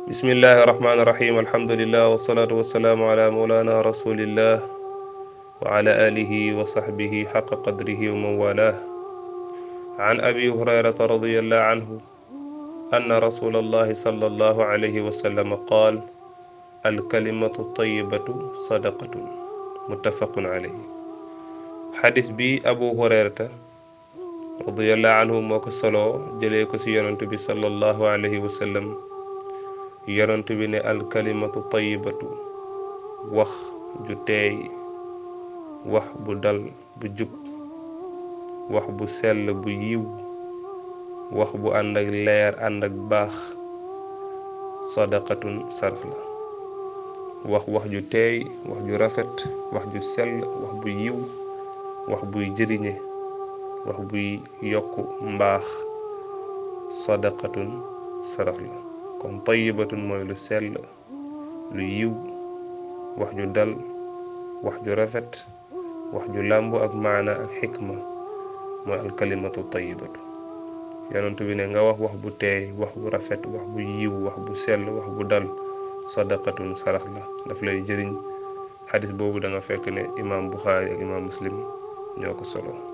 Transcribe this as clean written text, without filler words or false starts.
بسم الله الرحمن الرحيم الحمد لله والصلاة والسلام على مولانا رسول الله وعلى آله وصحبه حق قدره ومن والاه. عن أبي هريرة رضي الله عنه أن رسول الله صلى الله عليه وسلم قال: الكلمة الطيبة صدقة. متفق عليه. حديث بي أبو هريرة رضي الله عنه موك صلو جليك سيرنت بي صلى الله عليه وسلم yonent bi ne alkalimatu tayyibatu wax ju teey wax bu dal bu jub wax bu sell bu yiw wax bu ànd ak leer ànd ak baax sadaqatun sarax la. wax ju teey wax ju rafet wax ju sell wax bu yiw wax buy jëriñe wax buy yokku mbaax sadaqatun sarax la. kon tayyibatun mooy lu sell lu yiw wax ju dal wax ju rafet wax ju làmbu ak maana ak xikma mooy alkalimatu tayyibatu. yonent bi ne nga wax bu teey wax bu rafet wax bu yiw wax bu sell wax bu dal sadaqatun sarax la, daf lay jëriñ. xadis boobu da nga fekk ne imaam Buxaari ak imaam Muslim ñoo ko solo.